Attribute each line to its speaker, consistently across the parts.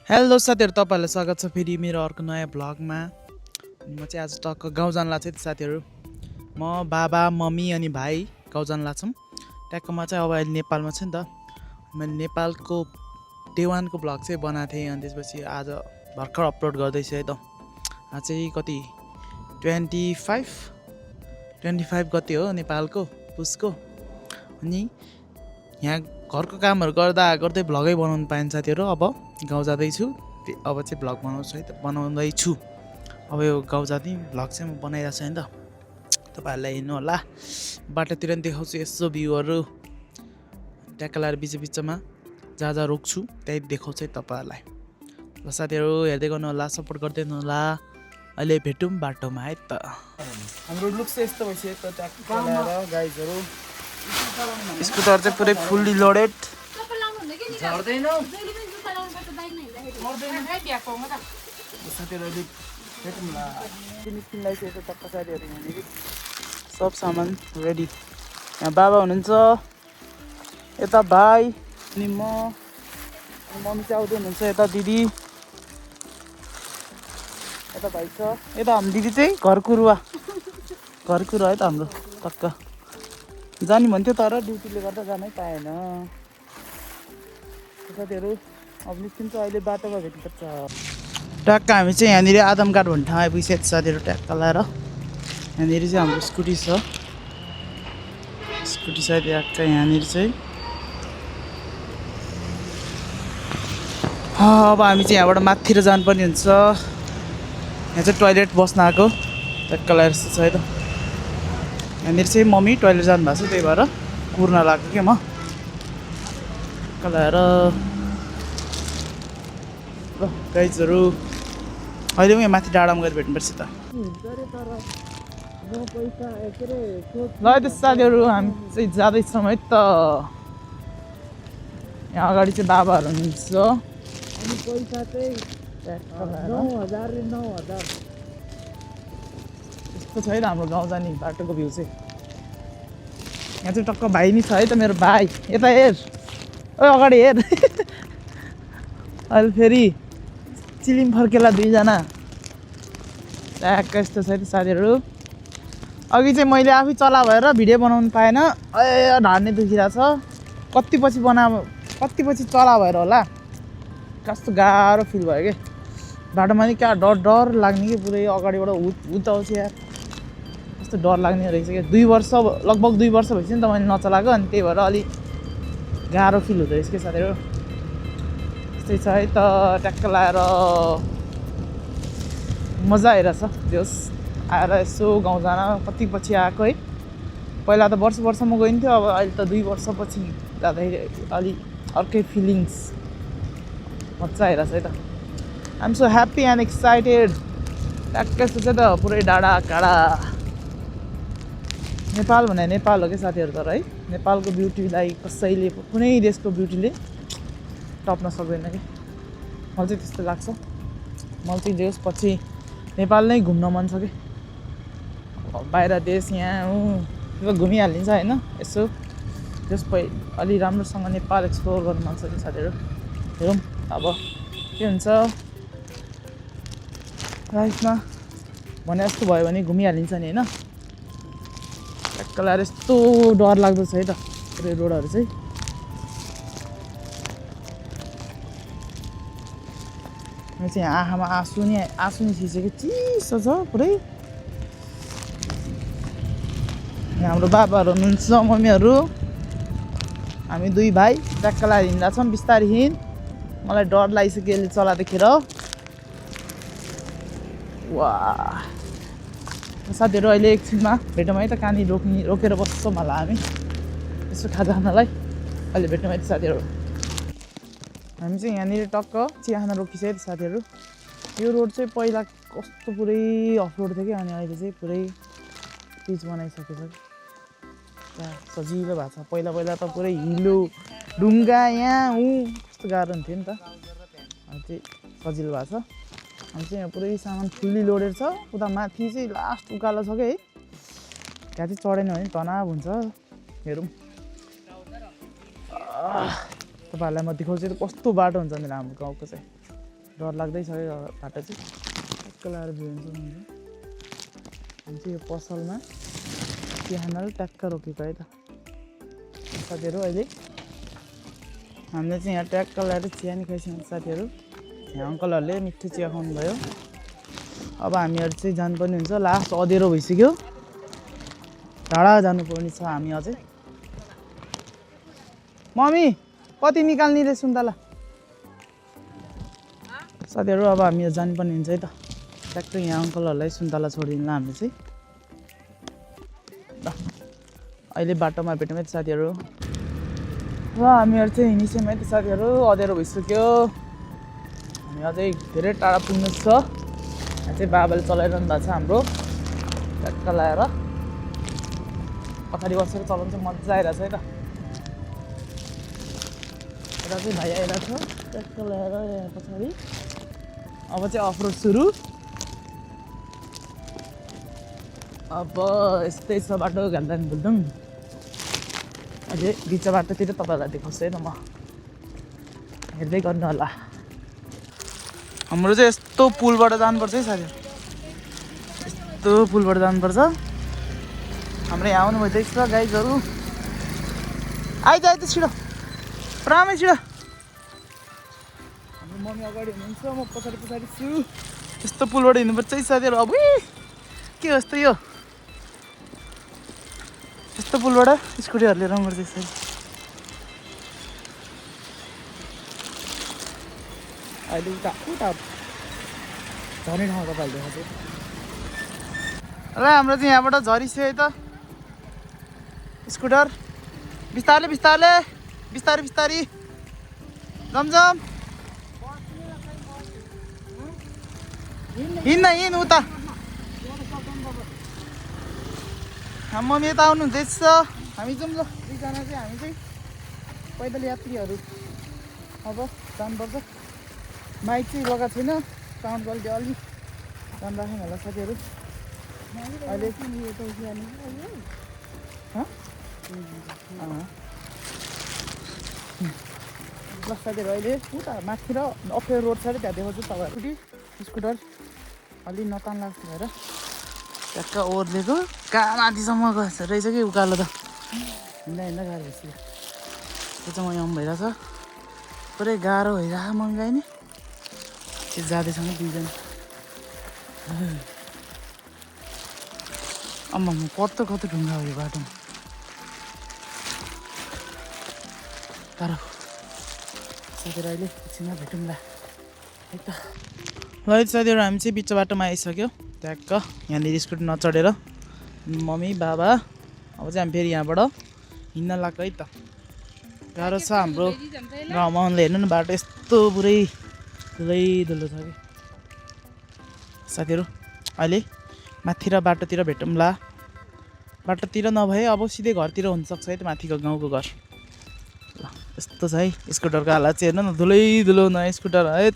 Speaker 1: Hello साथीहरु, तपाईहरुलाई स्वागत छ फेरि मेरो अर्को नयाँ भ्लगमा। म चाहिँ आज टक्क गाउँ जान लाग्छु साथीहरु। म बाबा मम्मी अनि भाइ गाउँ जान लाग्छौँ। ट्याक्कमा चाहिँ अब अहिले नेपालमा छ नि त। मैले नेपालको डे 1 को भ्लग चाहिँ बनाएको थिएँ अनि त्यसपछि आज भर्खर अपलोड गर्दैछु है त। आज चाहिँ कति 25 गते हो नेपालको पुसको। अनि यहाँ घरको कामहरु गर्दा गर्दै भ्लगै बनाउन पाइन्छ साथीहरु। अब गाउँ जाँदैछु, अब चाहिँ भ्लग बनाउँदैछु। अब यो गाउँ जाँदै भ्लग चाहिँ म बनाइरहेको छु नि त, तपाईहरुलाई हेर्नु होला। बाटोतिर नि देखाउँछु यसो भ्यूहरु, ट्याक्क लाएर बिचमा जहाँ जहाँ रोक्छु त्यही देखाउँछु है तपाईहरुलाई। ल साथीहरु हेर्दै गर्नु होला, सपोर्ट गर्दै गर्नु होला। अहिले भेटौँ बाटोमा है त। हाम्रो लुक चाहिँ यस्तो भइसक्यो त, ट्याक्क लाएर गाइजहरु। स्कुटर चाहिँ पुरै फुल्ली लोडेड। सब सामान रेडी। यहाँ बाबा हुनुहुन्छ, यता भाइ अनि म, मम्मी चाहिँ आउँदै हुनुहुन्छ, यता दिदी, यता भाइ छ, यता हाम्रो दिदी चाहिँ घरकुरुवा है त हाम्रो। टक्क जाने भन्थ्यो तर ड्युटीले गर्दा जानै पाएन। साथीहरु अब निस्किन्छ, अहिले बाटोमा भेट्नुपर्छ। ट्याक्क हामी चाहिँ यहाँनिर आदमघाट भन्ने ठाउँ आइपुगिसकेको छ साथीहरु। ट्याक्क लाएर यहाँनिर चाहिँ हाम्रो स्कुटी छ, ट्याक्क यहाँनिर चाहिँ। अब हामी चाहिँ यहाँबाट माथितिर जानुपर्ने हुन्छ। यहाँ चाहिँ टोइलेट बस्न आएको, ट्याक्क लाएर यस्तो छ है त। यहाँनिर चाहिँ मम्मी टोइलेट जानु भएको छ, त्यही भएर कुर्न लाग्यो क्या म। ट्याक्क लाएर ल गाइजहरु, अहिले पनि माथि डाँडामा गएर भेट्नुपर्छ त। ल त साथीहरु हामी चाहिँ जाँदैछौँ है त। यहाँ अगाडि चाहिँ बाबाहरू हुनुहुन्छ। अनि पैसा चाहिँ 9,000 यस्तो छ है त हाम्रो गाउँ जाने बाटोको भ्यू चाहिँ। यहाँ चाहिँ टक्क भाइ नि छ है त, मेरो भाइ। यता हेर, ओ अगाडि हेर। अहिले फेरि चिलिम फर्केला दुईजना। ट्याक्क यस्तो छ है त साथीहरु। अघि चाहिँ मैले आफै चला भएर भिडियो बनाउनु पाएन, ढाड्ने दुखिरहेछ। कति पछि चला भएर होला, कस्तो गाह्रो फिल भयो कि बाटोमा नि। क्या डर लाग्ने कि पुरै अगाडिबाट हुत आउँछ यार, कस्तो डर लाग्ने रहेछ क्या। लगभग 2 वर्ष भइसक्यो नि त मैले नचलाएको, अनि त्यही भएर अलि गाह्रो फिल हुँदो रहेछ कि साथीहरु। त्यस्तै छ है त। ट्याक्क लाएर मजा आइरहेछ। जोस् आएर यसो गाउँ जान कति पछि आएको है। पहिला त वर्ष म गइन्थ्यो, अब अहिले त 2 वर्षपछि जाँदाखेरि अलि अर्कै फिलिङ्स, मजा आइरहेछ है त। I'm so happy and excited. ट्याक्क यस्तो छ त, पुरै डाँडा काँडा। नेपाल भने नेपाल हो क्या साथीहरु। तर है नेपालको ब्युटीलाई कसैले, कुनै देशको ब्युटीले टप्न सक्दैन कि, मलाई चाहिँ त्यस्तो लाग्छ। मलाई चाहिँ देश पछि नेपाल नै घुम्न मन छ कि। बाहिर देश यहाँ घुमिहालिन्छ होइन, यसो जस अलि राम्रोसँग नेपाल एक्सप्लोर गर्नु मन छ कि साथीहरु। हेरौँ अब के हुन्छ लाइफमा। भने जस्तो भयो भने घुमिहालिन्छ नि होइन। ट्याक्क लाएर यस्तो डर लाग्दो छ है त पुरै रोडहरू चाहिँ। म चाहिँ आँखामा आँसु नि खिचेको, चिसो छ पुरै। यहाँ हाम्रो बाबाहरू हुनुहुन्छ, मम्मीहरू, हामी 2 भाइ ट्याक्क लाएर हिँड्दा छौँ। बिस्तारै हिँड, मलाई डर लागिसक्यो यसले चलाउँदाखेरि। वाह साथीहरु, अहिले एकछिनमा भेटौँ है त। कहाँनिर रोकेर बस्छौँ होला हामी यसो खाजा खानलाई। अहिले भेटौँ है त साथीहरु। हामी चाहिँ यहाँनिर टक्क चिया खान रोकिसक्यो त साथीहरु। यो रोड चाहिँ पहिला कस्तो पुरै अफ रोड थियो कि, अनि अहिले चाहिँ पुरै पिच बनाइसकेको छ। त्यहाँ सजिलो भएको छ। पहिला त पुरै हिलो ढुङ्गा यहाँ कस्तो गाह्रो हुन्थ्यो नि त। अहिले चाहिँ सजिलो भएको छ। हामी चाहिँ यहाँ पुरै सामान फुल्ली लोडेड छ। उता माथि चाहिँ लास्ट उकालो छ कि है, त्यहाँ चाहिँ चढेन भने तनाव हुन्छ। हेरौँ तपाईँहरूलाई म देखाउँछु कस्तो बाटो हुन्छ भनेर हाम्रो गाउँको चाहिँ। डर लाग्दै छ यो बाटो चाहिँ टक्क लगाएर भिड्छ हुन्छ हामी चाहिँ यो पसलमा चिया खानाले ट्याक्क रोकेको है त साथीहरू अहिले हामीले चाहिँ यहाँ ट्याक्क लगाएर चिया नि खाइसक्यौँ साथीहरू यहाँ अङ्कलहरूले मिठो चिया खुवाउनु भयो अब हामीहरू चाहिँ जानुपर्ने हुन्छ लास्ट अँध्यारो भइसक्यो टाढा जानुपर्ने छ हामी अझै मम्मी कति निकाल्ने रे सुन्तला साथीहरू अब हामीहरू जानुपर्ने हुन्छ है त ट्याक्क यहाँ अङ्कलहरूलाई सुन्तला छोडिदिउँला हामी चाहिँ ल अहिले बाटोमा भेट्यौँ है त साथीहरू ल हामीहरू चाहिँ हिँडिसक्यौँ है त साथीहरू अँध्यारो भइसक्यो हामी अझै धेरै टाढा पुग्नु छ यहाँ चाहिँ बाबाले चलाइरहनु भएको छ हाम्रो ट्याक्क लगाएर पछाडि बसेर चलाउनु चाहिँ मजा आइरहेछ है त यता चाहिँ भाइ आइरहेको छ ट्याक्क लगाएर यहाँ पछाडि अब चाहिँ अफरोड सुरु अब यस्तै छ बाटो घाल्दाङ घुल्दुङ अझै बिच बाटोतिर तपाईँहरूलाई देखाउँछु है त म हेर्दै गर्नु होला हाम्रो चाहिँ यस्तो पुलबाट जानुपर्छ है साथी यस्तो पुलबाट जानुपर्छ हाम्रो यहाँ आउनु भइसकेको छ गाइजहरू आइज छिटो पुरामै छिटो हाम्रो मम्मी अगाडि हुनुहुन्छ म पछाडि छु यस्तो पुलबाट हिँड्नुपर्छ है साथीहरू अब के हो यस्तो यो यस्तो पुलबाट स्कुटीहरू लिएर आउनुपर्छ यसरी अहिले उता झर्ने ठाउँ तपाईँहरूले देखाएको र हाम्रो चाहिँ यहाँबाट झरिसक्यो है त स्कुटर बिस्तारै बिस्तारै बिस्तारै बिस्तारै जमजम हिँड्न उता मम्मी यता आउनु हुँदैछ हामी जाउँ ल दुईजना चाहिँ हामी चाहिँ पैदल यात्रीहरू अब जानुपर्छ माइक चाहिँ लगाएको छैन साउन्ड क्वालिटी अलिक राम्रो राख्नु होला साथीहरू अहिले ल साथीहरू अहिले उता माथि र अप्ठ्यारो रोड छ अरे त्यहाँ देखाउँछु तपाईँहरू स्कुटर अलि नतान लाग्छ भएर ट्याक्क ओर्लेको कहाँ माथिसम्म गएछ रहेछ कि उकालो त हिँड्दा हिँड्दा गाह्रो भइसक्यो त्यो चाहिँ म यहाँ भइरहेछ पुरै गाह्रो भइरहेको महँगाइ नि त्यो जाँदैछ नि दुईजना अम्मा म कत्रो ढुङ्गा हो यो बाटोमा तर साथीहरू अहिले एकछिनमा भेटौँला है त ल साथीहरू हामी चाहिँ बिच बाटोमा आइसक्यो ट्याक्क यहाँनिर स्कुटी नचढेर मम्मी बाबा अब चाहिँ हामी फेरि यहाँबाट हिँड्न लाग्यो है त गाह्रो छ हाम्रो गाउँमा उनले हेर्नु न बाटो यस्तो पुरै धुलै छ कि साथीहरू अहिले माथि र बाटोतिर भेटौँला बाटोतिर नभए अब सिधै घरतिर हुनसक्छ है त माथिको गाउँको घर ल यस्तो छ है स्कुटरको हालत चाहिँ हेर्नु न धुलो नयाँ स्कुटर है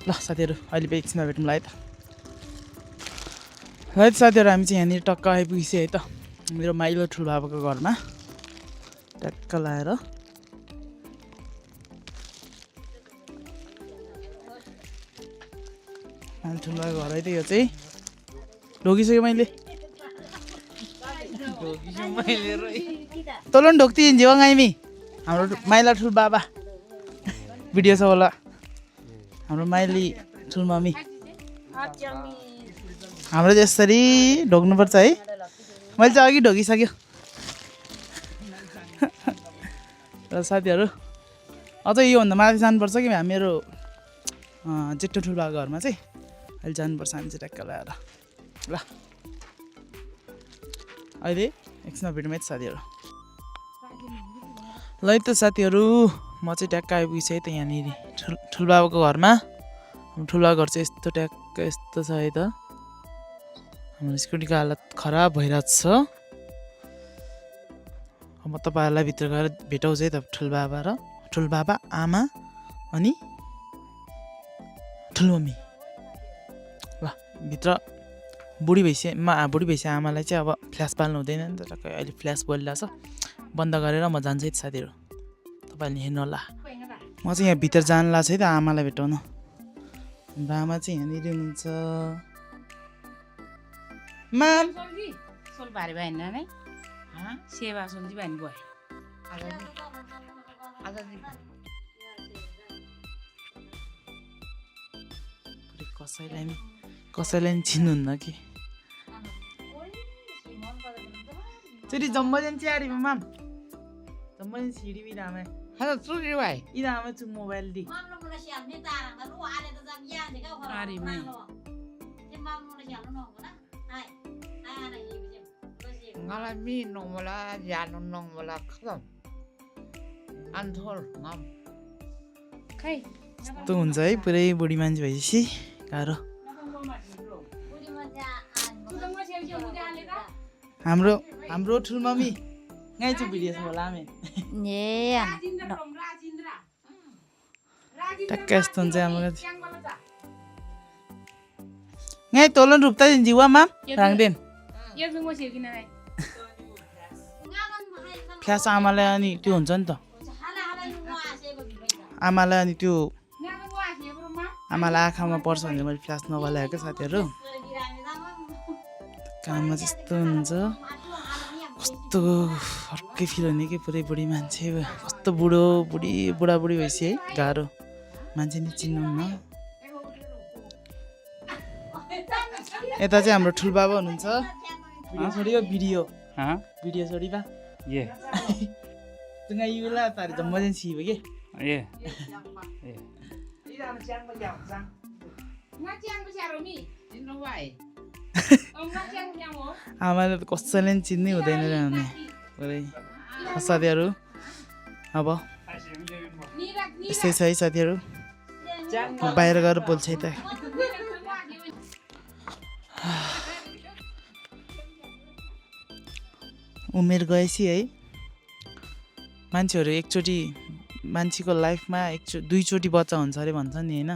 Speaker 1: ल साथीहरू अहिले पनि एकछिनमा भेटौँला है त है साथीहरू हामी चाहिँ यहाँनिर टक्क आइपुगिसक्यो है त मेरो माइलो ठुलोबाबाको घरमा ट्याक्क लगाएर ठुलोबाबाको घर है त यो चाहिँ ढोकिसक्यो मैले तँलाई पनि ढोक्ती हिँड्यो गाइमी हाम्रो माइला ठुल बाबा भिडियो छ होला हाम्रो माइली ठुल मम्मी हाम्रो चाहिँ यसरी ढोक्नुपर्छ है मैले चाहिँ अघि ढोकिसक्यो र साथीहरू अझ योभन्दा माथि जानुपर्छ कि मेरो जेठो ठुलबाको घरमा चाहिँ अहिले जानुपर्छ हामी चाहिँ ट्याक्क लगाएर ल अहिले एकछिनमा भेटौँ है त साथीहरू ल है त साथीहरू म चाहिँ ट्याक्क आइपुगेछु है त यहाँनिर ठुलबाबाको घरमा हाम्रो ठुलबाको घर चाहिँ यस्तो ट्याक्क यस्तो छ है त हाम्रो स्कुटीको हालत खराब भइरहेको छ म तपाईँहरूलाई भित्र गएर भेटाउँछु है त ठुलबाबा आमा अनि ठुलमम्मी ल भित्र बुढी भैँसी आमालाई चाहिँ अब फ्ल्यास पाल्नु हुँदैन नि त टक्कै अहिले फ्ल्यास बलिरहेको छ बन्द गरेर म जान्छु है साथीहरू तपाईँहरूले हेर्नु होला म म चाहिँ यहाँ भित्र जान लाग्छ है त आमालाई भेटाउन हाम्रो आमा चाहिँ यहाँनिर हुनुहुन्छ माम
Speaker 2: सोल भारी भयो नै सेवा सुन्दी भयो नि भयो
Speaker 1: कसैलाई नि चिन्नुहुन्न कि चोरी जम्मजन चियारी माम जम्मजन छिडी बिरामे
Speaker 2: हलो चुरी भाइ
Speaker 1: इरामे चु mobile the
Speaker 2: ngala mi nongwala yanu nongwala khadam anthol ngam खै
Speaker 1: यस्तो हुन्छ है पुरै बुढी मान्छे भएपछि गाह्रो हाम्रो ठुल mummy ngay chụp video xong rồi làm ấy tất cả tuần ra mà ngay tối lên rụp tay gì quá mám rang đen kha sa आमालाई अनि त्यो हुन्छ नि त आमालाई अनि त्यो आमालाई आँखामा पर्छ भने मैले फ्ल्यास नबलाएको साथीहरु काममा जस्तो हुन्छ कस्तो अर्कै फिल हुने कि पुरै बुढी मान्छे कस्तो बुढाबुढी भएपछि है गाह्रो मान्छे नि चिन्नुहुन्न यता चाहिँ हाम्रो ठुल बाबा हुनुहुन्छ भिडियो भिडियो छोडी बा
Speaker 3: ये
Speaker 1: tengah yulah tadi temen sih bagi
Speaker 3: ये
Speaker 1: आमाले त कसैले नि चिन्नै हुँदैन भने पुरै साथीहरु अब यस्तै छ है साथीहरु म बाहिर गएर बोल्छु है त उमेर गएपछि है मान्छेहरु एकचोटी मान्छेको लाइफमा दुईचोटी बच्चा हुन्छ अरे भन्छ नि हैन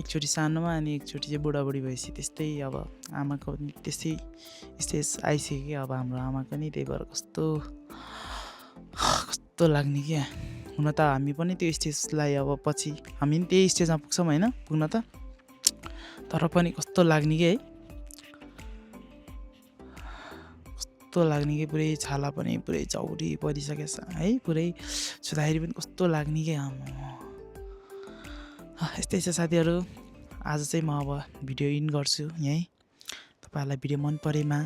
Speaker 1: एकचोटी सानोमा अनि एकचोटी चाहिँ बुढाबुढी भएपछि त्यस्तै अब आमाको त्यस्तै स्टेज आइसक्यो कि अब हाम्रो आमाको नि त्यही भएर कस्तो लाग्ने क्या हुन त हामी पनि त्यो स्टेजलाई अब पछि हामी नि त्यही स्टेजमा पुग्छौँ हैन पुग्न त तर पनि कस्तो लाग्ने कि है कस्तो लाग्ने कि पुरै छाला पनि पुरै चौरी परिसकेछ है पुरै छुँदाखेरि पनि कस्तो लाग्ने कि यस्तै छ साथीहरु आज चाहिँ म अब भिडियो इन गर्छु यही तपाईहरुलाई भिडियो मन परेमा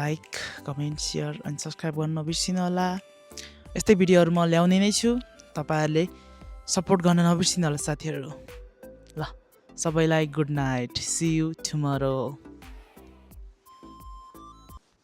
Speaker 1: लाइक कमेन्ट शेयर अनि सब्स्क्राइब गर्न नबिर्सिनु होला यस्तै भिडियोहरु म ल्याउने नै छु तपाईहरुले सपोर्ट गर्न नबिर्सिनु होला साथीहरु ल सबैलाई good night see you tomorrow